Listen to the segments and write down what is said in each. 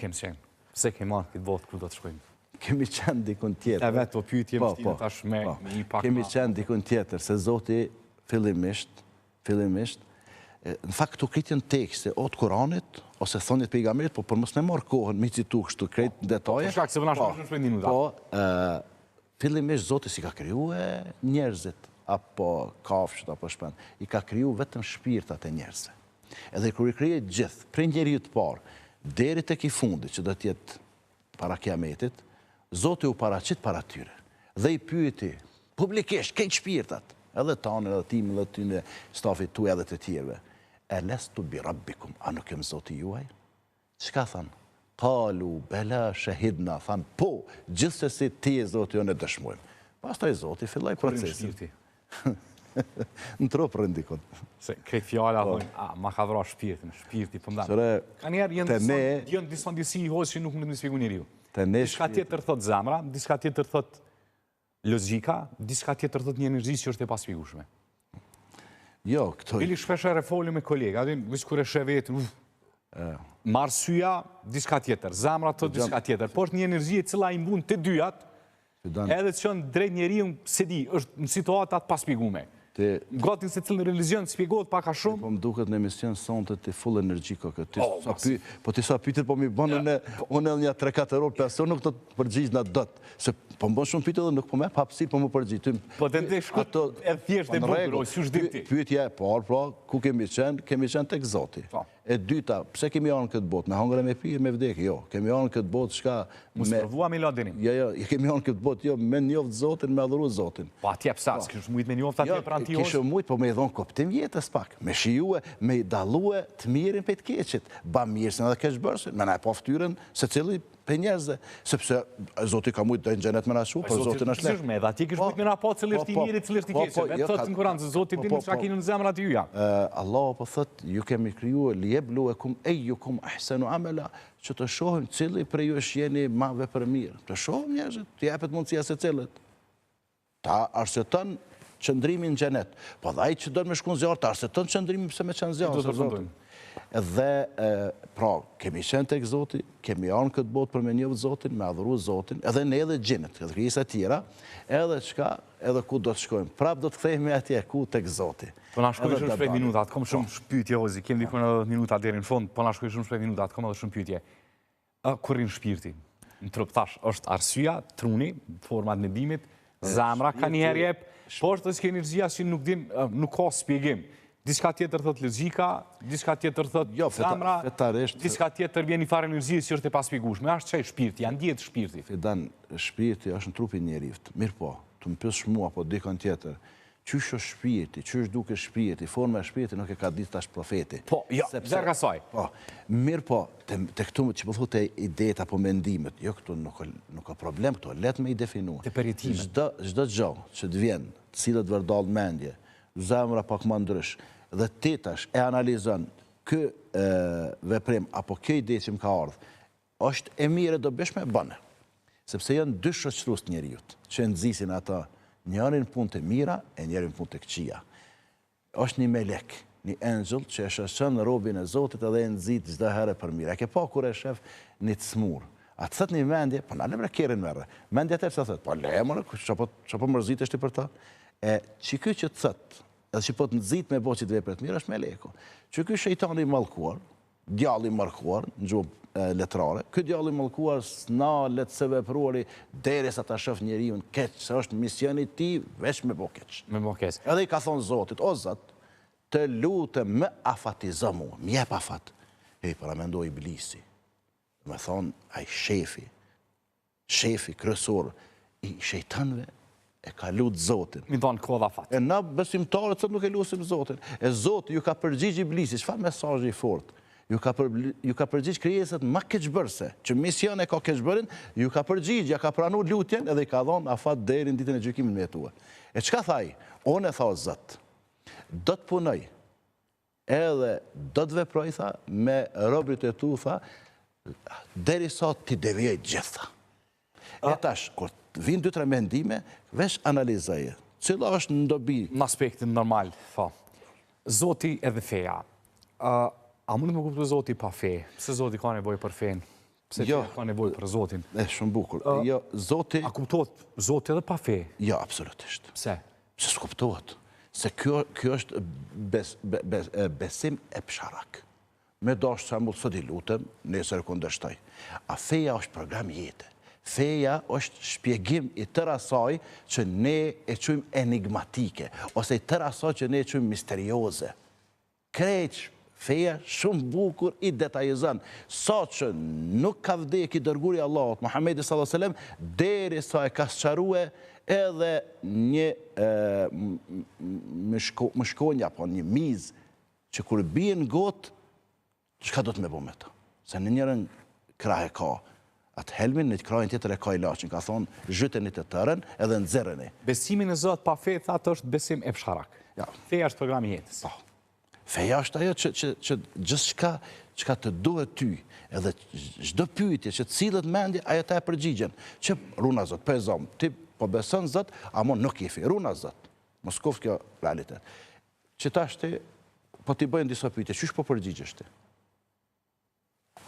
Kemi qenë. Pse kemi ardhë këtë botë, ku do të shkojmë? Kemi qenë dikun tjetër. E vetë po pyetje, po, po, tash me po. një pak Kemi qenë dikun tjetër, se Zoti fillimisht, fillimisht, në fakt këtu krejt janë tekste, o të Kuranit, ose thëniet pejgamberit, po për mos me marrë kohën, me citu kështu krejt në detaje. Po, shkak se po na shkojnë shumë minuta. Po, fillimisht Zoti s'i ka krijue njerëzit, apo kafshët, apo shpend, i ka kriju vetëm shpirtat e njerëzve. Edhe kur i krijoi të gjithë, prej njeriut të parë deri tek i fundit që do të jetë para Kiametit, Zoti u paraqit para tyre dhe i pyeti publikisht krejt shpirtat, edhe tanin, edhe timin, edhe tyne, stafit tuaj edhe të tjerëve, Elestu bi Rabbikum, a nuk jam Zoti juaj? Çka thanë? Kalu bela shehidna, thanë po, gjithsesi ti je Zoti jonë e dëshmojmë. Pastaj Zoti filloi procesin. Ku rrin shpirti? Në trup rrin dikun. Se krejt fjala po. thonë, a, ma ka vra shpirtin, shpirti po ndan. Ka njerë janë disa, janë disa ndjesi hoxhë që nuk mund të shpjegojë njeriu. Te ne diçka tjetër thot zemra, diçka tjetër thot logjika, diçka tjetër thot një energji që është e paspjegueshme. Jo, këto... Bile shpesh herë folim me kolega, adin, veç kur e sheh veten, uf, ma arsyeja, diçka tjetër, zemra thot diçka tjetër, po është një energji e cila i mbun të dyjat, edhe të çon drejt njeriun, s'e di, është në situata të paspjegume. Gati në secilin religion spjegohet pak a shumë. Po më duket në emision sonte ti full energji ko këtë. Oh, sa py, po ti sa pyetjet po m'i bën unë unë edhe një 3-4 orë 5 orë nuk do të përgjigj dot. Se po më bën shumë pyetje dhe nuk po më jep hapësirë po m'u përgjigj. Ty Po të ndej shkurt ato e thjesht e po, bukur, si është ti. Pyetja e parë, pra, ku kemi qenë? Kemi qenë tek Zoti. Po. E dyta, pse kemi ardhur në këtë botë? Me hangër e me pi e me vdekë? Jo, kemi ardhur në këtë botë çka me Mos provua me la dënim. Jo, jo, kemi ardhur në këtë botë jo me njoft Zotin, me adhuru Zotin. Po atje pse po. S'kish mujt me njoft atje jo, pranë tij? Kish mujt, po me i dhon kuptim jetës pak, me shijue, me i dallue të mirin prej të keqit, bamirësin edhe keqbërësin, me na e pa fytyrën secili prej njerëzve, sepse Zoti ka mujt deri në xhenet me na çu, por Zoti është lehtë. Edhe atje kish po, mujt me na pa cili është i po, miri, cili është i po, keqi. Vetë thotë në Kur'an se Zoti din çka keni në zemrat e juaja. Allahu po thotë, ju kemi kriju liyabluwakum ayyukum ahsanu amala, që të shohim cili prej jush jeni ma vepërmirë. Të shohim njerëzit, t'i jepet mundësia secilit. Ta arsyeton qëndrimin në xhenet. Po dhe ai që don me shku në zjarr, ta arsyeton qëndrimin pse me qenë në zjarr. Do të përfundojmë. Dhe, pra, kemi qenë tek Zoti, kemi ardhur në këtë botë për me njoft Zotin, me adhuru Zotin, edhe ne edhe xhinët, edhe krijesat tjera, edhe çka, edhe ku do të shkojmë. Prap do të kthehemi atje, ku tek Zoti. Po na shkoi shumë shpejt minutat, kom shumë po. pyetje Hozi, kemi diku edhe 10 minuta deri në fund, po na shkoi shumë shpejt minutat, kom edhe shumë pyetje. Ë, ku rrin shpirti? Në trup thash, është arsyeja, truni, forma të mendimit, zemra ka një herë jep, po është edhe energjia që nuk din, nuk ka shpjegim. Diçka tjetër thot logjika, diçka tjetër thot jo, zemra, fetarisht, diçka tjetër vjen një farë energjie që është e paspjegueshme. Është çaj shpirti, a ndihet shpirti. Fidan, shpirti është në trupin e njeriut. Mirëpo, të më pyesësh mua apo dikon tjetër, Qysh është shpirti, qysh duket shpirti, forma e shpirtit nuk e ka ditë tash profeti. Po, jo, sepse larg asaj. Po, mirëpo, te, te këtu që po thotë idetë apo mendimet, jo këtu nuk nuk ka problem këtu, lehtë me i definu. Te përjetimet. Çdo çdo gjë që të vjen, të sillet vërdallë mendje, zemra pak ma ndrysh, dhe ti tash e analizon ky veprim apo kjo ide që më ka ardhë, Është e mirë e dobishme, bëne. Sepse janë dy shoqërues të njeriut, që e nxisin ata, njëri në punë të mira e njëri në punë të këqija. Është një melek, një engjëll që e shoqëron robin e Zotit edhe e nxit çdo herë për mirë. E ke pa kur e shef një të smur. A të thot një mendje, po nale bre kerrin merre. Mendja tjetër çka thot, po le more, çka po çka po mërzitesh ti për ta? E qiky që të thot, edhe që po të nxit me bo qit vepër të mirë është meleku. Qiky shejtani i mallkuar, Djalli i mallkuar, në gjuhë letrare, ky djalli i mallkuar s'nalet së vepruari derisa ta shoh njeriun keq, se është misioni i tij veç me bo keq. Me bo keq. Edhe i ka thonë Zotit, o Zot, të lutem më afatizo mua, më jep afat. Ej, paramendo iblisi, me thonë ai shefi, Shefi kryesor i shejtanëve e ka lut Zotin. Mi dhanë kohë dhe afat. E na besimtarët sot nuk e lusim Zotin. E Zoti ju ka përgjigj iblisit, çfarë mesazhi i fortë. Ju ka për, ju ka përgjigj krijesës ma keqbërëse, që mision e ka keqbërjen, ju ka përgjigj, ja ka pranu lutjen edhe i ka dhënë afat deri në ditën e gjykimit me jetue. E çka tha ai? Unë tha o Zot, do të punoj Edhe do të veproj, tha, me robërit e tu, tha, derisa t'i devijoj të gjithë, tha. E tash, kur vijnë dy tre mendime, veç analizoje. Cila është në dobi? Në aspektin normal, tha. Zoti edhe feja. A mundet me kuptu Zoti pa fe? Pse Zoti ka nevojë për fenë? Pse jo, ka nevojë për Zotin? E, shumë bukur. Jo, Zoti... A kuptohet Zoti edhe pa fe? Jo, absolutisht. Pse? Pse s'kuptohet? Se kjo, kjo është bes, bes, besim epsharak. Me dashtë shembull sot i lutem, nesër e kundërshtoj. A feja është program jete. Feja është shpjegim i tërë asaj që ne e qujmë enigmatike, ose i tërë asaj që ne e qujmë misterioze. Krejt feja shumë bukur i detajizon, sa që nuk ka vdek i dërguri i Allahut, Muhammedi sallallahu alejhi ve sellem, derisa e ka sqarue edhe një mushkonjë apo një mizë që kur bie në gotë, çka do të me bo me të? Se në njërën krah e ka atë helmin, në krahin tjetër e ka ilaçin, ka thonë, zhyteni të tërën edhe nxirreni. Besimi në Zot pa fe, thatë është besim epsharak. Ja. Feja është programi i jetës. Po. Feja është ajo që, që, që gjithçka çka të duhet ty, edhe çdo pyetje që të sillet n'mendje, ajo ta jep përgjigjen. Që runa Zot, po e zom, ti po beson Zot, amo nuk je fe, runa Zot. Mos koftë kjo realitet. Që tash ti, po t'i bëjnë disa pyetje, qysh po përgjigjesh ti?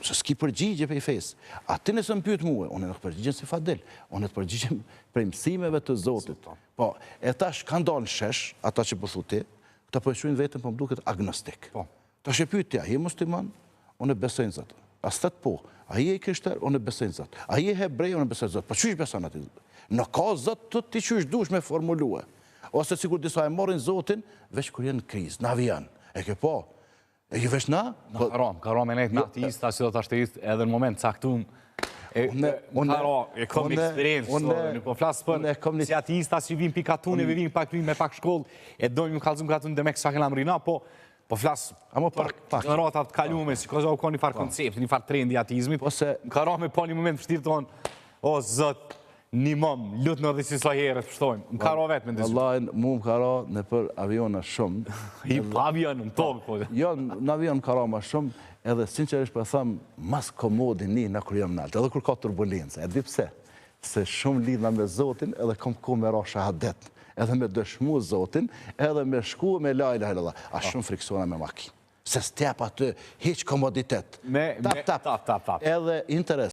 Se s'ki përgjigje prej fesë. A ti nëse më pyet mua, unë nuk përgjigjem si Fadil, unë të përgjigjem prej mësimeve të Zotit. Po, e tash kanë dalë në shesh, ata që po thu ti, këta po e quajnë veten po më duket agnostik. Po. Tash e pyet ti, a je musliman? Unë besoj në Zot. A s'thet po, a je i krishterë? Unë besoj në Zot. A je hebrej? Unë besoj në Zot. Po qysh beson aty? Nuk ka Zot të ti qysh dush me formulue. Ose sikur disa e marrin Zotin, veç kur janë në krizë, në avion. E ke po. E jo veç na? Na ka ra, ka ra me nejtë me ateista, si do të ateist, edhe në moment caktum, e, ka ra, e kom eksperiencë, nuk po flas për, si ateista, si vim pi katuni, mm. vim pak me pak shkollë, e dojmë më kallzum katun, demek sa kena mrina, po, po flas Amo pak, pak. Gjenerata të kalume, si ka ka një farë po. koncept, një farë trendi ateizmit, Ose... më ka ra me pa një moment vështirë tonë, o zot, Një mom, lutna dhe si sa herë të pështojmë. Më ka ra vetë me ndësë. Wallahi, mu më ka ra nëpër aviona shumë. I pa avion, në tokë, po. Jo, në avion më ka ra ma shumë, edhe sinqerisht po e them, mas komodi nihna kur jam nalt, edhe kur ka turbulencë. E di pse? Se shumë lidhna me Zotin, edhe kom kohë me ra shahadet, edhe me dëshmu Zotin, edhe me shku me la ilaha illallah. A shumë frikësona me makinë. Se s't'jep aty hiç komoditet. Me, tap, tap, tap, tap, tap. Edhe interes.